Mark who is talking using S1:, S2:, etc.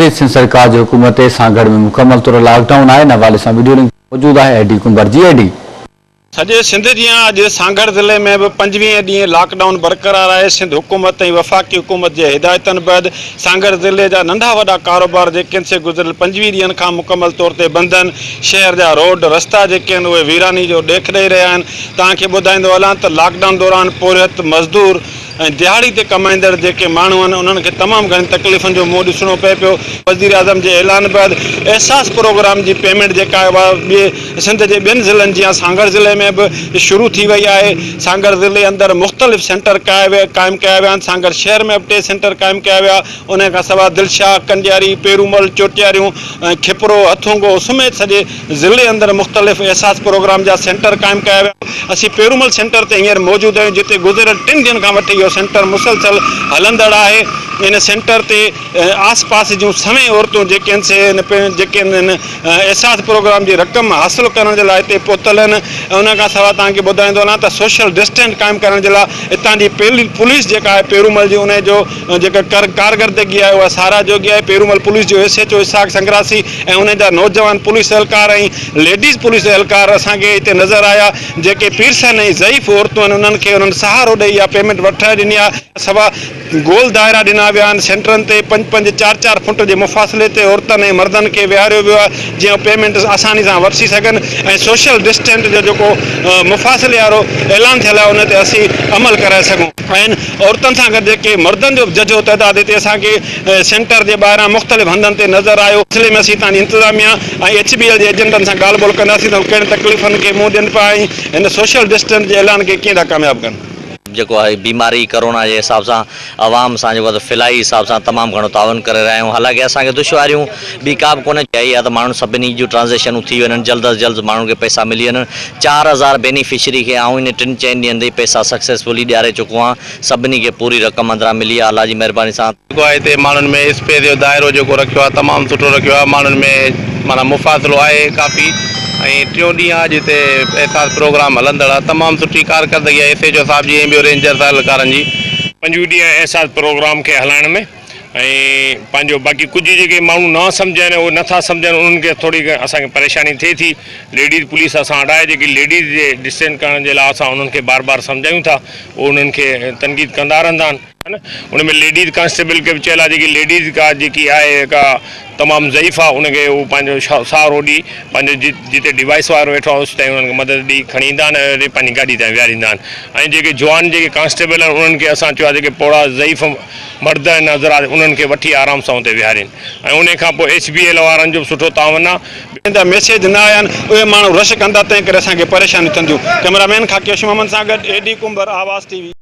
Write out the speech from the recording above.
S1: ڪنداسين. سنڌ سرڪار جي حڪم تي سانگهڙ ۾ مڪمل طور لاڪ ڊائون آهي. ان حوالي سان وڊيو لنڪ تي موجود آهي اي ڊي ڪنڀر جي اي ڊي.
S2: سڄي سنڌ جيان اڄ سانگهڙ ضلعي ۾ به پنجويهين ڏينهن لاڪ ڊائون برقرار آهي، سنڌ حڪومت ۽ وفاقي حڪومت جي هدايتن بعد سانگهڙ ضلعي جا ننڍا وڏا ڪاروبار جيڪي آهن سي گذريل 25 ڏينهن کان مڪمل طور تي بند آهن، شهر جا روڊ رستا جيڪي آهن اهي ويراني جو ڏيک ڏئي رهيا آهن، توهان کي ٻڌائيندو هلان ته لاڪ ڊائون دوران پورهيت مزدور ۽ دهاڙي تي ڪمائيندڙ جيڪي ماڻهو آهن انهن کي تمام گهڻين تڪليفن جو منهن ڏسڻو پئي پيو. وزيراعظم جي اعلان بعد احساس پروگرام جي پيمينٽ جيڪا آهي اها ٻئي سنڌ جي ٻين ضلعن جيان سانگهڙ ضلعي ۾ به شروع ٿي وئي آهي. سانگهڙ ضلعي اندر مختلف سينٽر قائم ڪيا ويا آهن. سانگهڙ شهر ۾ به ٽي سينٽر قائم ڪيا ويا. انهي کان سواء دلشاهه، ڪنڊياري، پيرومل، چوٽياريون ۽ کپرو، هٿونگو سميت سڄي ضلعي اندر مختلف احساس پروگرام جا سينٽر قائم ڪيا ويا. اسين پيرومل سينٽر تي هينئر موجود آهيون جتي گذريل ٽن ڏينهن کان وٺي اهو سينٽر مسلسل هلندڙ آهي. ان سينٽر تي آس پاس جون سوين عورتون جيڪي آهن سي جيڪي آهن احساس پروگرام جي رقم حاصل ڪرڻ جي لاء هتي پهتل آهن ۽ ان کان سواء توهان کي ٻڌائيندو هلان ته سوشل ڊسٽنس قائم ڪرڻ جي لاء هتان جي پوليس جيڪا آهي پيرومل جي ان جو جيڪا ڪارڪردگي آهي اها ساراهه جوڳي آهي، پيرومل پوليس جو S H O Ishaq Sangrasi ۽ انهن جا نوجوان پوليس اهلڪار ۽ ليڊيز پوليس اهلڪار اسان کي هتي نظر آيا جيڪي پيرسن ۽ ضعيف عورتون آهن انهن کي انهن سهارو ڏئي اها پيمينٽ وٺرائي ڏني آهي، سوا گول دائرا ڏنا ويا آهن، سينٽرن تي پنج پنج چار چار فوٽ جي مفاصلي تي عورتن ۽ مردن کي ويهاريو ويو آهي جيئن هو پيمينٽ آساني سان وٺي سگهن ۽ سوشل ڊسٽنس جو جيڪو مفاصلي وارو اعلان ٿيل آهي ان تي اسين عمل ڪرائي سگهون. آهن عورتن سان گڏ جيڪي مردن جو به ججهو تعداد هتي اسان کي سينٽر جي ٻاهران مختلف هنڌن تي نظر آيو. سلسلي ۾ اسين هتان جي انتظاميا ۽ ايڇ بي ايل جي ايجنٽن سان ڳالهه ٻولهه ڪنداسين ته هو ڪهڙين تڪليفن کي منهن ڏين پيا ۽ هن سوشل ڊسٽنس جي اعلان کي ڪيئن ٿا ڪامياب ڪن.
S3: جيڪو آهي بيماري ڪرونا جي حساب سان عوام سان جيڪو آهي فلاحي حساب سان تمام گهڻو تعاون ڪري رهيا آهيون حالانڪه اسان کي دشواريون ٻي ڪا به ڪونه آئي آهي ته ماڻهن سڀني جون ٽرانزيڪشنون ٿي وڃن جلد از جلد ماڻهن کي پئسا ملي وڃن 4000 بينيفشري کي آئون ان ٽن چئن ڏينهن تائين پئسا سڪسيسفلي ڏياري چڪو آهيان سڀني کي پوري رقم اندران ملي آهي الله جي مهرباني سان.
S4: جيڪو آهي هتي ماڻهن ۾ اسپيس جو دائرو جيڪو رکيو آهي تمام سٺو رکيو آهي ماڻهن ۾ معنيٰ مفاصلو آهي ڪافي ۽ ٽيون ڏينهن آهي اڄ هتي احساس پروگرام هلندڙ آهي تمام سٺي ڪارڪردگي آهي ايس ايڇ او صاحب جي ۽ ٻيو رينجرس اهلڪارن جي.
S5: پنجويهه ڏينهن احساس پروگرام کي هلائڻ ۾ ۽ پنهنجو باقي ڪجهه جيڪي ماڻهو نه سمجهن اهي نٿا سمجهن انهن کي ٿوري اسان کي پريشاني ٿئي ٿي ليڊيز پوليس اسان وٽ آهي جيڪي ليڊيز جي ڊسٽينس ڪرڻ جي لاء اسان انهن کي بار بار سمجهايون ٿا اهي انهن کي تنقيد ڪندا رهندا آهن ان ۾ ليڊيز ڪانسٽيبل کي به چيل آهي جيڪي ليڊيز ڪا جيڪي آهي ڪا تمام ضعيف آهي ان کي هو پنهنجو سهارو ڏئي پنهنجو جتي ڊوائيس وارو ويٺو آهي اوستائين انهن کي مدد ڏئي کڻي ايندا آهن ۽ وري پنهنجي گاڏي تائين ويهاريندا آهن ۽ جيڪي جوان جيڪي ڪانسٽيبل آهن انهن کي اسان چيو آهي جيڪي پوڙها ضعيف مرد آهن حضرات انهن کي وٺي آرام سان اتي ويهارين ۽ انهي کان پوء ايڇ بي ايل وارن جو به سٺو تعاون آهي.
S2: جن جا ميسيج نه آيا آهن اهي ماڻهو رش ڪندا تنهن ڪري اسان کي پريشانيون ٿينديون. ڪئميرا مين خاڪيش محمد سان گڏ اي ڊي ڪنڀر آواز ٽي وي.